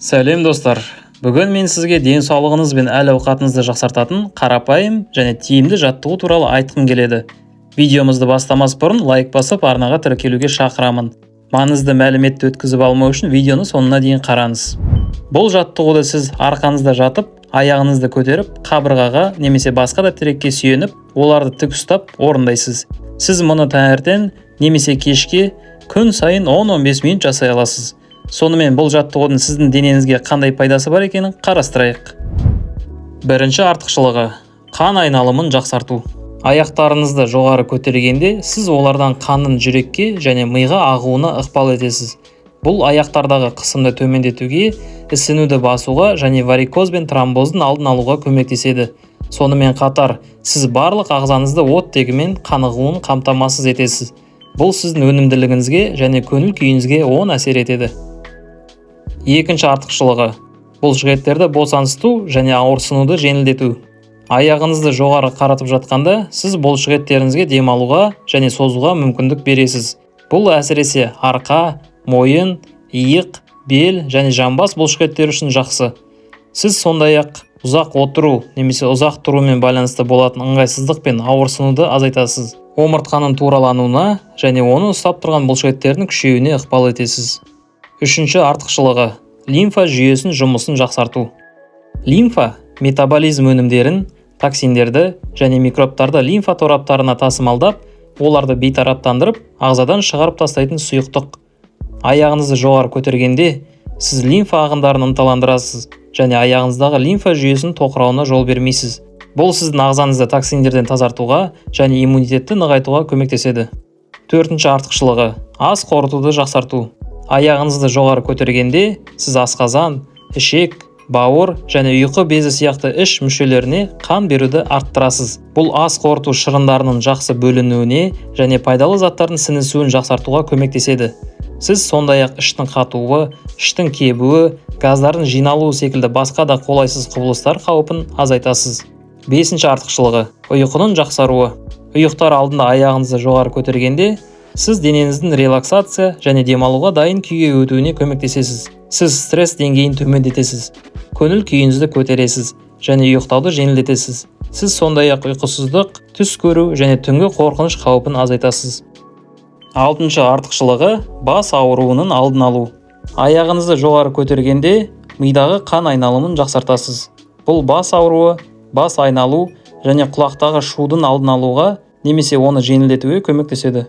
Сәлем, достар! Бүгін мен сізге денсаулығыңыз бен әл-ауқатыңызды жақсартатын қарапайым және тиімді жаттығу туралы айтқым келеді. Видеомызды бастамас бұрын лайк басып, арнаға тіркелуге шақырамын. Маңызды мәліметті өткізіп алмау үшін видеоны соңына дейін қараңыз. Бұл жаттығуды сіз арқаңызда жатып, аяғыңызды көтеріп, қабырғаға немесе басқа да тірекке сүйеніп, оларды тік ұстап орындайсыз. Сіз мұны таңертең немесе кешке күн сайын 10-15 минут жасай аласыз. Сонымен, бұл жаттығудың сіздің денеңізге қандай пайдасы бар екенін қарастырайық. Бірінші артықшылығы: қан айналымын жақсарту. Аяқтарыңызды жоғары көтергенде, сіз олардан қанның жүрекке және миға ағуына ықпал етесіз. Бұл аяқтардағы қысымды төмендетуге, ісінуді басуға және варикоз бен тромбоздың алдын алуға көмектеседі. Сонымен қатар, сіз барлық ағзаңызды оттегімен қанығуын қамтамасыз етесіз. Бұл сіздің өнімділігіңізге және көңіл күйіңізге оң әсер етеді. Екінші артықшылығы: бұлшықеттерді босаңсыту және ауырсынуды жеңілдету. Аяғыңызды жоғары қаратып жатқанда, сіз бұлшықеттеріңізге демалуға және созуға мүмкіндік бересіз. Бұл әсіресе арқа, мойын, иық, бел және жамбас бұлшықеттері үшін жақсы. Сіз сондай-ақ ұзақ отыру немесе ұзақ тұрумен байланысты болатын ыңғайсыздық пен ауырсынуды азайтасыз, омыртқаның туралануына және оны ұстап тұрған бұлшықеттердің күшеюіне ықпал етесіз. Үшінші артықшылығы: лимфа жүйесінің жұмысын жақсарту. Лимфа метаболизм өнімдерін, токсиндерді және микробтарды лимфа тораптарына тасымалдап, оларды бейтараптандырып, ағзадан шығарып тастайтын сұйықтық. Аяғыңызды жоғары көтергенде, сіз лимфа ағындарын ынталандырасыз және аяғыңыздағы лимфа жүйесінің тоқырауына жол бермейсіз. Бұл сіздің ағзаңызды токсиндерден тазартуға және иммунитетті нығайтуға көмектеседі. Төртінші артықшылығы: ас қорытуды жақсарту. Аяғыңызды жоғары көтергенде, сіз асқазан, ішек, бауыр және ұйқы безі сияқты іш мүшелеріне қан беруді арттырасыз. Бұл ас қорыту шырындарының жақсы бөлінуіне және пайдалы заттардың сіңісуін жақсартуға көмектеседі. Сіз сондай-ақ іштің қатуы, іштің кебуі, газдардың жиналуы секілді басқа да қолайсыз құбылыстар қаупін азайтасыз. Бесінші артықшылығы: ұйқының жақсаруы. Ұйықтар алдында аяғыңызды жоғары көтергенде, сіз денеңіздің релаксация және демалуға дайын күйге өтуіне көмектесесіз. Сіз стресс деңгейін төмендетесіз, көңіл күйіңізді көтересіз және ұйықтауды жеңілдетесіз. Сіз сондай-ақ ұйқысыздық, түс көру және түнгі қорқыныш қаупін азайтасыз. Алтыншы артықшылығы: бас ауруының алдын алу. Аяғыңызды жоғары көтергенде, мидағы қан айналымын жақсартасыз. Бұл бас ауруы, бас айналу және құлақтағы шудың алдын алуға немесе оны жеңілдетуге көмектеседі.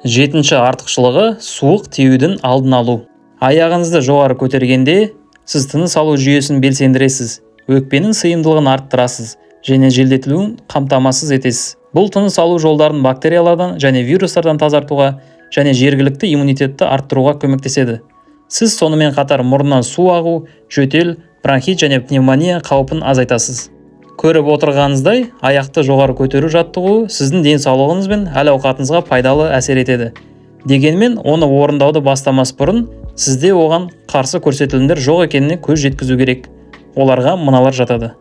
Жетінші артықшылығы: суық тиюдің алдын алу. Аяғыңызды жоғары көтергенде, сіз тыныс алу жүйесін белсендіресіз, өкпенің сыйымдылығын арттырасыз және желдетілуін қамтамасыз етесіз. Бұл тыныс алу жолдарын бактериялардан және вирустардан тазартуға және жергілікті иммунитетті арттыруға көмектеседі. Сіз сонымен қатар мұрнынан су ағу, жөтел, бронхит және пневмония қаупін азайтасыз. Көріп отырғаныңыздай, аяқты жоғары көтеру жаттығуы сіздің денсаулығыңыз бен әл-ауқатыңызға пайдалы әсер етеді. Дегенмен оны орындауды бастамас бұрын сізде оған қарсы көрсетілімдер жоқ екеніне көз жеткізу керек. Оларға мыналар жатады: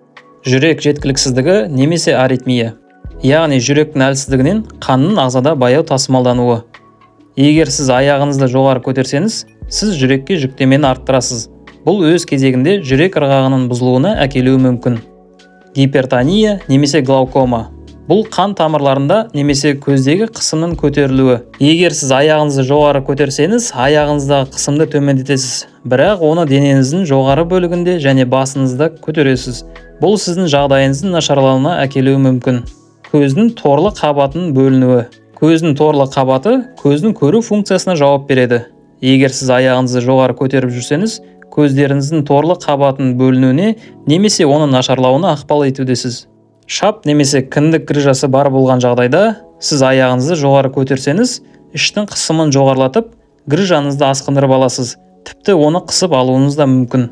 жүрек жеткіліксіздігі немесе аритмия, яғни жүректің әлсіздігінен қанның ағзада баяу тасымалдануы. Егер сіз аяғыңызды жоғары көтерсеңіз, сіз жүрекке жүктемені арттырасыз. Бұл өз кезегінде жүрек ырғағының бұзылуына әкелуі мүмкін. Гипертония немесе глаукома: бұл қан тамырларында немесе көздегі қысымның көтерілуі. Егер сіз аяғыңызды жоғары көтерсеңіз, аяғыңыздағы қысымды төмендетесіз, бірақ оны денеңіздің жоғары бөлігінде және басыңызда көтересіз. Бұл сіздің жағдайыңыздың нашарлауына әкелуі мүмкін. Көздің торлы қабатының бөлінуі. Көздің торлы қабаты көздің көру функциясына жауап береді. Егер сіз аяғыңызды жоғары көтеріп жүрсеңіз, көздеріңіздің торлы қабатының бөлінуіне немесе оның нашарлауына ықпал етудесіз. Шап немесе кіндік грыжасы бар болған жағдайда, сіз аяғыңызды жоғары көтерсеңіз, іштің қысымын жоғарылатып, грыжаңызды асқындырып аласыз, тіпті оны қысып алуыңыз да мүмкін.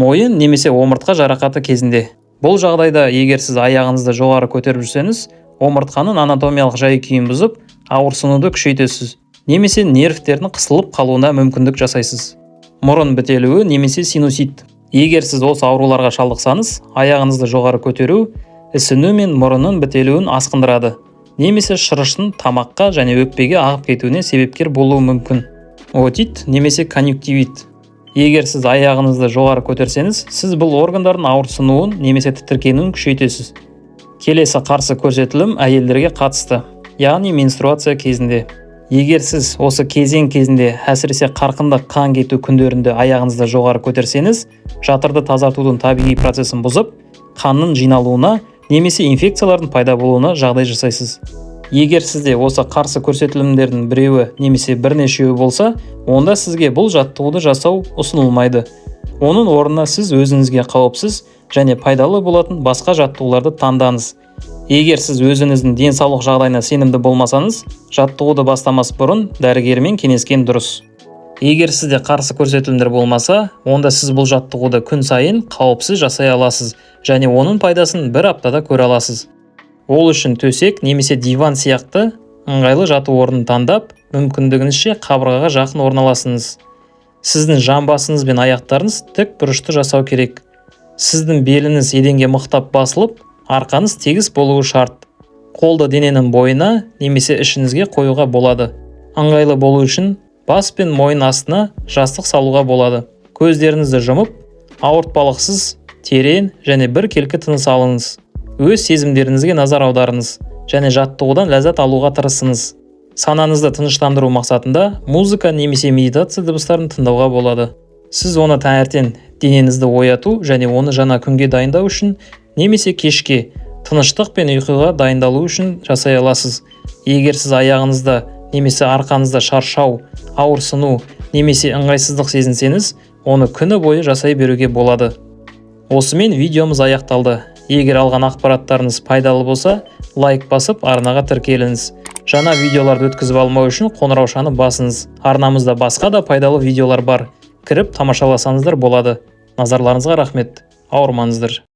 Мойын немесе омыртқа жарақаты кезінде. Бұл жағдайда, егер сіз аяғыңызды жоғары көтеріп жүрсеңіз, омыртқаның анатомиялық жай күйін бұзып, ауырсынуды күшейтесіз немесе нервтердің қысылып қалуына мүмкіндік жасайсыз. Мұрын бітелуі немесе синусит. Егер сіз осы ауруларға шалдықсаңыз, аяғыңызды жоғары көтеру ісіну мен мұрынның бітелуін асқындырады немесе шырыштың тамаққа және өкпеге ағып кетуіне себепкер болуы мүмкін. Отит немесе конъюнктивит. Егер сіз аяғыңызды жоғары көтерсеңіз, сіз бұл органдардың ауырсынуын немесе тітіркенуін күшейтесіз. Келесі қарсы көрсетілім әйелдерге қатысты, яғни менструация кезінде. Егер сіз осы кезең кезінде, әсіресе қарқынды қан кету күндерінде аяғыңызды жоғары көтерсеңіз, жатырды тазартудың табиғи процесін бұзып, қанның жиналуына немесе инфекциялардың пайда болуына жағдай жасайсыз. Егер сізде осы қарсы көрсетілімдердің біреуі немесе бірнешеуі болса, онда сізге бұл жаттығуды жасау ұсынылмайды. Оның орнына сіз өзіңізге қауіпсіз және пайдалы болатын басқа жаттығуларды таңдаңыз. Егер сіз өзіңіздің денсаулық жағдайына сенімді болмасаңыз, жаттығуды бастамас бұрын дәрігермен кеңескен дұрыс. Егер сізде қарсы көрсетілімдер болмаса, онда сіз бұл жаттығуды күн сайын қауіпсіз жасай аласыз және оның пайдасын бір аптада көре аласыз. Ол үшін төсек немесе диван сияқты ыңғайлы жату орнын таңдап, мүмкіндігінше қабырғаға жақын орналасыңыз. Сіздің жамбасыңыз бен аяқтарыңыз тік бұрышты жасау керек. Сіздің беліңіз еденге мықтап басылып, арқаңыз тегіс болуы шарт. Қолды дененің бойына немесе ішіңізге қоюға болады. Ыңғайлы болу үшін бас пен мойын астына жастық салуға болады. Көздеріңізді жұмып, ауыртпалықсыз, терең және біркелкі тыныс алыңыз. Өз сезімдеріңізге назар аударыңыз және жаттығудан ләззат алуға тырысыңыз. Санаңызды тыныштандыру мақсатында музыка немесе медитация дыбыстарын тыңдауға болады. Сіз оны таңертең денеңізді ояту және оны жаңа күнге дайындау үшін немесе кешке тыныштық пен ұйқыға дайындалу үшін жасай аласыз. Егер сіз аяғыңызда немесе арқаңызда шаршау, ауырсыну немесе ыңғайсыздық сезінсеңіз, оны күні бойы жасай беруге болады. Осымен видеомыз аяқталды. Егер алған ақпараттарыңыз пайдалы болса, лайк басып, арнаға тіркеліңіз. Жаңа видеоларды өткізіп алмау үшін қоңыраушаны басыңыз. Арнамызда басқа да пайдалы видеолар бар, кіріп тамашаласаңыздар болады. Назарларыңызға рахмет, ауырмаңыздар.